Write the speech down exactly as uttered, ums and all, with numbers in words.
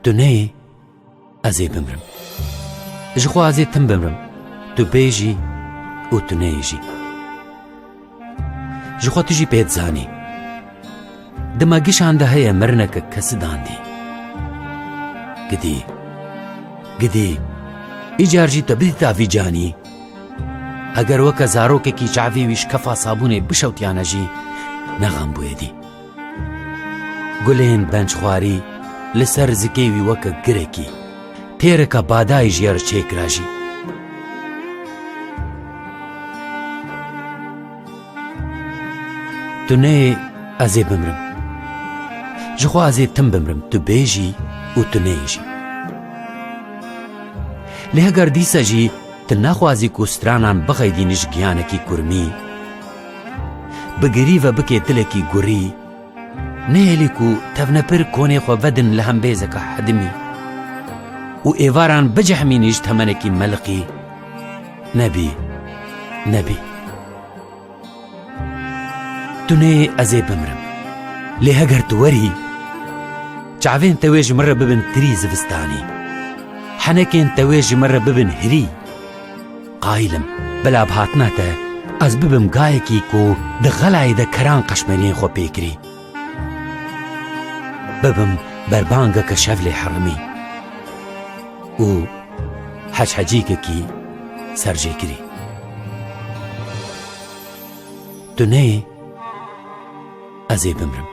Tu neyê, ez ê bimrim. Ji xwe ez ê tim bimrim. Tu bê jî û tu neyê jî. Ji xwe tu jî pê dizanî. Di me gişan de heye mirineke kesidandî. Gidî, gidî, îcar jî te bidîta vî canî. Heger weke zarokekî çavê wî ji kefa sabûnê bişewtiyane jî, nexem bûyê dî. Gulên bençxwarî li ser zikê wî weke girekî, têreka badayî ji ye re çêkira jî. Tu neyê, ez ê bimrim. Ji xwe ez ê tim bimrim, tu bê jî û tu neyê jî. Lê heger dîsa jî tu naxwazî ku stranan bixeydînî ji giyanekî kurmî, bi girî ve bikê dilekî gurî, nehêlî ku tevnepir konê xwe vedin li hembêzeke hedimî û êvaran bicehmînî ji temenekî meliqî, nebî, nebî. Tu neyê, ez ê bimrim. Lê heger tu werî, çavên tewê ji min re bibin tirî zivistanî. Henekên tewê ji min re bibin hirî. Qayîl im, bila bi hatina te, ez bibim gayekî ku di xelayê de keran qeşmeriyên xwe pê kirî. Bibim berbangeke şevlê herimî û hechecîkekî serjêkirî. Tu neyê, ez ê bimrim.